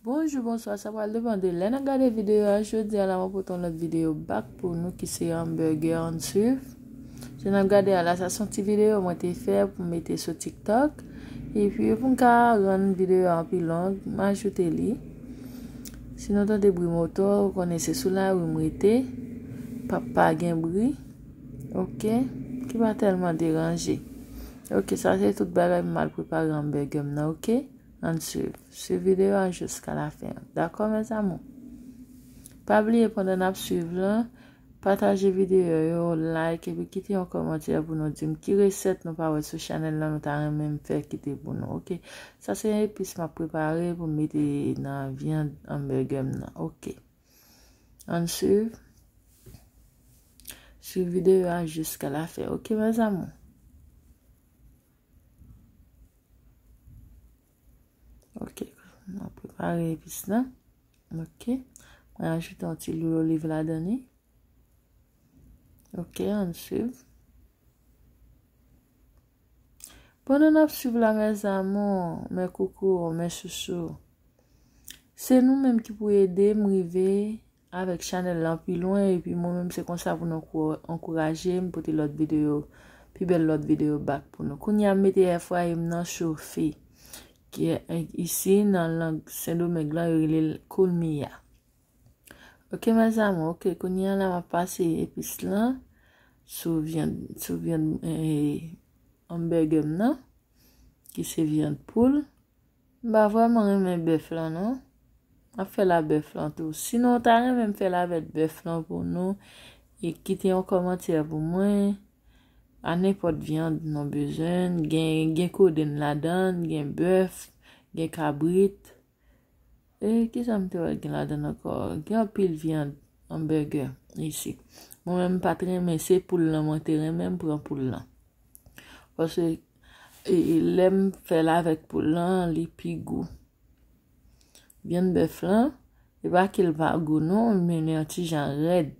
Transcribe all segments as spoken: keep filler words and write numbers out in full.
Bonjou, bonswa, sa pral depann de lè n ap gade videyo a. Jodi a la, mwen pote yon lòt videyo back pou nou ki se hamburger ann swiv. Jan n ap gade a la, sa se yon ti videyo mwen te fè pou m mete sou TikTok. Epi pou m ka rann videyo a pi long, m ajoute li. Si nou tande bri moto, ou konnen se sou lari m rete. Pa, pa gen bri. Ok? Ki pa tèlman deranje. Ok, sa se tout bagay m al prepare hamburger m nan, ok? Ann swiv. Swiv videyo a jiska lafen. Dakò, mes amours? Pa bliye pandan n ap swiv lan, pataje videyo yo, like, epi kite yon kòmantè pou nou di m ki resèt nou pa wè sou chanèl lan nou ta renmen m fè kite pou nou, ok? Sa se epis m ap prepare pou m mete nan vyann hamburger m nan, ok? Ann swiv. Swiv videyo a jiska lafen, ok, mes amours? Ok, mwen prepare epis lan. Ok, mwen ajoute yon ti lwil oliv ladan li. Ok, ann swiv. Pandan n ap swiv la, mes amours, mes coucou, mes chouchous, se nou menm ki pou ede m rive avèk chanèl lan pi lwen, epi mwen menm se konsa pou nou kou-, ankouraje m pote lòt videyo, pi bèl lòt videyo back pou nou. Kounye a m mete air fryer m nan chofe, ki, eh, isi nan lang Sendomeng lan yo rele l koulmiya. Ok, mes amours, ok, kounye a la m ap pase epis lan sou vyann, sou vyann, eh, hamburger m nan, ki se vyann poul. M pa vrèman renmen bèf lan, non. M ap fè l a bèf lan tou. Sinon, w ta renmen m fè l avèk bèf lan pou nou, e kite yon kòmantè pou mwen. A nenpòt vyann nou bezwen. Gen, gen kodenn ladan, gen bèf, gen kabrit. E kisa m te wè gen ladan ankò? Gen anpil vyann hamburger isi. Mwen menm m pa t renmen, se poul lan mwen te renmen, m pran poul lan. Paske, e, e, lè m fè l avèk poul lan, li pi gou. Vyann bèf lan, e pa ke l pa gou non, men li yon ti jan rèd.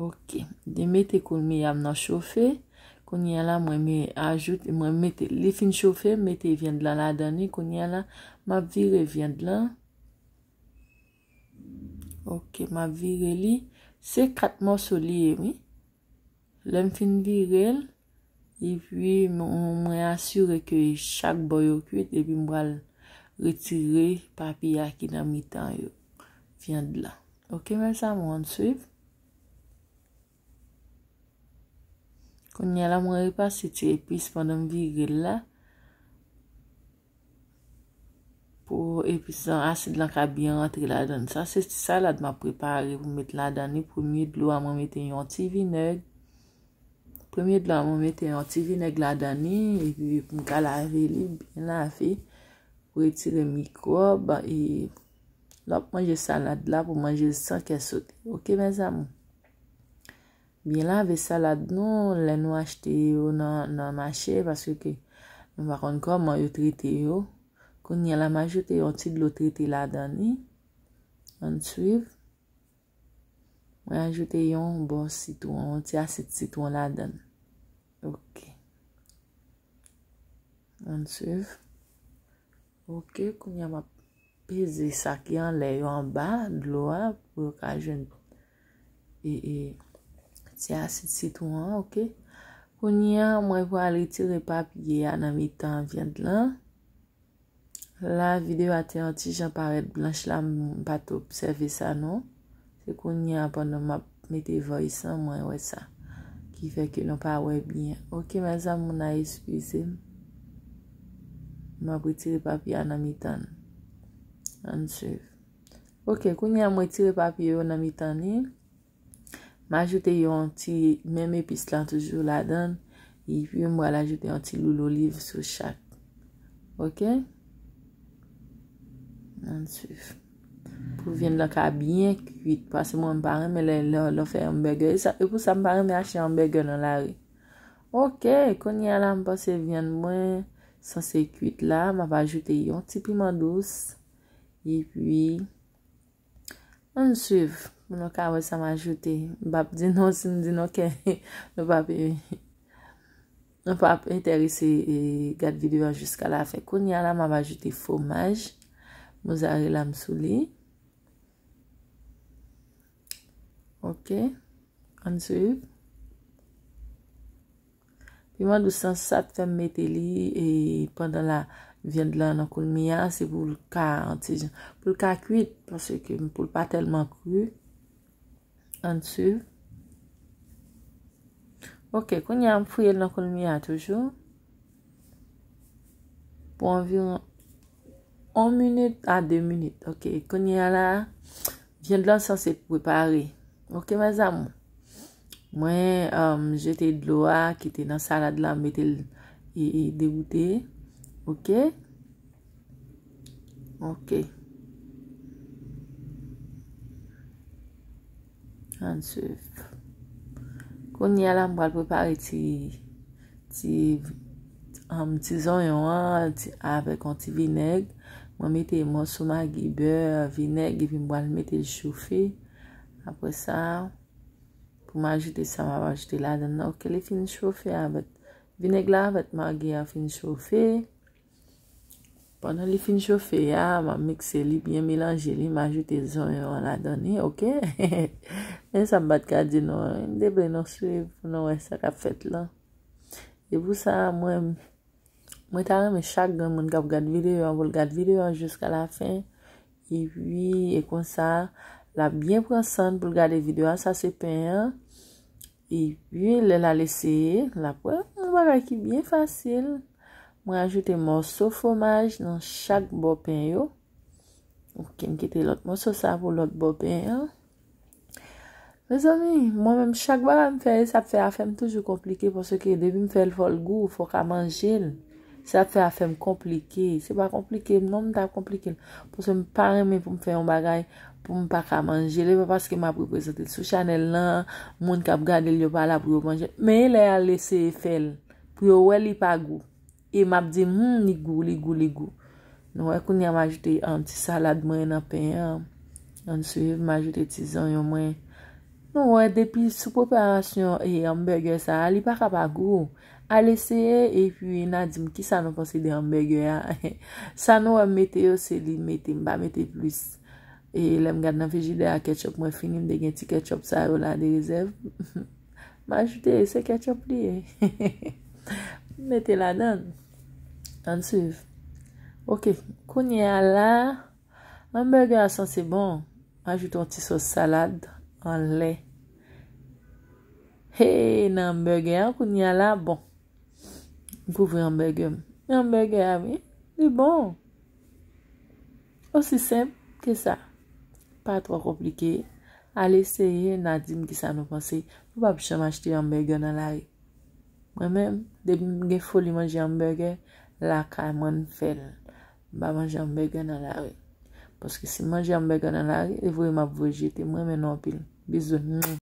Ok. M mete koulmiya m nan chofe. Kounye a la, mwen me ajoute, mwen mete, li fin chofe, m mete vyann lan ladan li. Kounye a la, m ap vire vyann lan. Ok, m ap vire li. Se kat mòso li ye, wi. Lè m fin vire l, epi mwen, mwen asire ke chak bò yo kwit, epi m pral retire papye a ki nan mitan yo, vyann lan. Ok, mes amours, ann swiv. Kounye a la, mwen repase ti epis pandan m vire l la. Pou epis lan, asid lan ka byen rantre ladan. Sa se ti salad m ap prepare pou m met ladan li. Premye dlo a, mwen mete yon ti vinèg. Premye dlo a, mwen mete yon ti vinèg ladan li. Epi pou m ka lave li, byen lave. Pou retire mikwòb. E lè w ap manje salad la, pou manje l san kè sote. Ok, mes amours? Byen lave salad nou lè nou achte yo nan, nan mache, paske ke nou pa konn kòman yo trete yo. Kounye a la, m ajoute yon ti dlo trete ladan li. Ann swiv. Mwen ajoute yon bò sitwon, yon ti asid sitwon ladan l. Ok. Ann swiv. Ok, kounye a m ap peze sa ki anlè yo anba dlo a pou yo ka jwenn e, e, ti asid sitwon an, ok. Kounye a, mwen pral retire papye a nan mitan vyann lan. La, videyo a te yon ti jan parèt blanch la, m pa t obsève sa non. Se kounye a pandan m ap mete voice lan, mwen wè sa. Ki fè ke nou pa wè byen. Ok, mes amours, n a eskize m. M ap retire papye a nan mitan l. Ann swiv. Ok, kounye a m retire papye yo nan mitan li. M ajoute yon ti, menm epis lan toujou ladan l. Epi m pral ajoute yon ti lwil oliv sou chak. Ok? Ann swiv. Pou vyann lan ka byen kwit. Paske mwen m pa renmen lè, lè, lè w fè hamburger. E sa, e pou sa m pa renmen achte hamburger nan lari. Ok, kounye a la m panse vyann mwen sanse kwit la. M ap ajoute yon ti piman dous. Epi, ann swiv pou nou ka wè sa m ajoute. M p ap di non, si m di non, ke nou p ap, nou p ap enterese, e, gad videyo a jiska lafen. Kounye a la, m ap ajoute fwomaj. Mozzarella m sou li. Ok. Ann swiv. Piman dous lan, sa k fè m mete li, e pandan la vyann lan nan koulmi a, se pou l ka, an ti jan, pou l ka kwit, paske pou l pa tèlman kri. Ann swiv. Ok, kounye a m fouye l nan koulmi a toujou. Pou anviwon yon minit a de minit. Ok, kounye a la, vyann lan sanse prepare. Ok, mes amours. Mwen, um, jete dlo a ki te nan salad la, mete l e, e degoute. Ok. Ok. Ann swiv. Kounye a la, m pral prepare ti, ti, um, ti zonyon an ti, avèk yon ti vinèg. Mwen mete mòso magi, bè, vinèg, epi m pral mete l chofe. Apre sa, pou m ajoute sa, m ap ajoute ladan nan. Ok, li fin chofe avèk vinèg la, avèk magi a fin chofe. Pandan li fin chofe a, m ap mikse li, byen melanje li, m ajoute zonyon an ladan li, ok? Men sa m pa t ka di nou, m te vle nou swiv pou nou wè sa k ap fèt la. E pou sa, mwen, mwen ta renmen chak granmoun k ap gad videyo an, pou l gad videyo an jiska lafen. Epi, e konsa, l ap byen pran san l pou l gade videyo a. Sa se pen an. Epi, lè l al eseye, l ap wè yon bagay ki byen fasil. Mwen ajoute mòso fwomaj nan chak bò pen yo. Ok, m kite lòt mòso sa pou lòt bò pen an. Mezanmi, mwen menm, chak bagay m fè, e sa ap fè afè m toujou konplike, paske depi m fè l, fò l gou, fò w ka manje l. Sa ap fè afè m konplike. Se pa konplike, non, m ta konplike l. Paske m pa renmen pou m fè yon bagay pou m pa ka manje l. E pa paske m ap reprezante l sou chanèl lan, moun k ap gade l yo pa la pou yo manje l. Men e lè y al eseye fè l, pou yo wè li pa gou. E m ap di, hmm, li gou, li gou, li gou. Nou wè, kounye a m ajoute, um, ti salad mwen nan pen an. Ann swiv, m ajoute ti zonyon mwen. Nou wè, depi sou preparasyon e hamburger sa a, li pa ka pa gou. Al eseye, epi n a di m kisa nou panse de hamburger a. Sa nou wè m mete yo, se li mete, m pa mete plis. E lè m gad nan frijidè a, ketchup mwen fini, m te gen ti ketchup sa yo la de rezèv. M ajoute, se ketchup li ye. M mete ladan. Ann swiv. Ok, kounye a la, hamburger a sanse bon. M ajoute yon ti sòs salad anlè. Hey, nan hamburger an, kounye a la, bon. M kouvri hamburger m. Men hamburger a, wi, li bon. Osi senp ke sa. Pa twò konplike. Al eseye, n a di m kisa nou panse. Nou p ap janm achte hamburger nan lari. Mwen menm, depi m gen foli manje hamburger, lakay mwen m fè l. M pa manje hamburger nan lari. Paske si m manje hamburger nan lari, e vre m ap voye jete. Mwen renmen nou anpil. Bizou.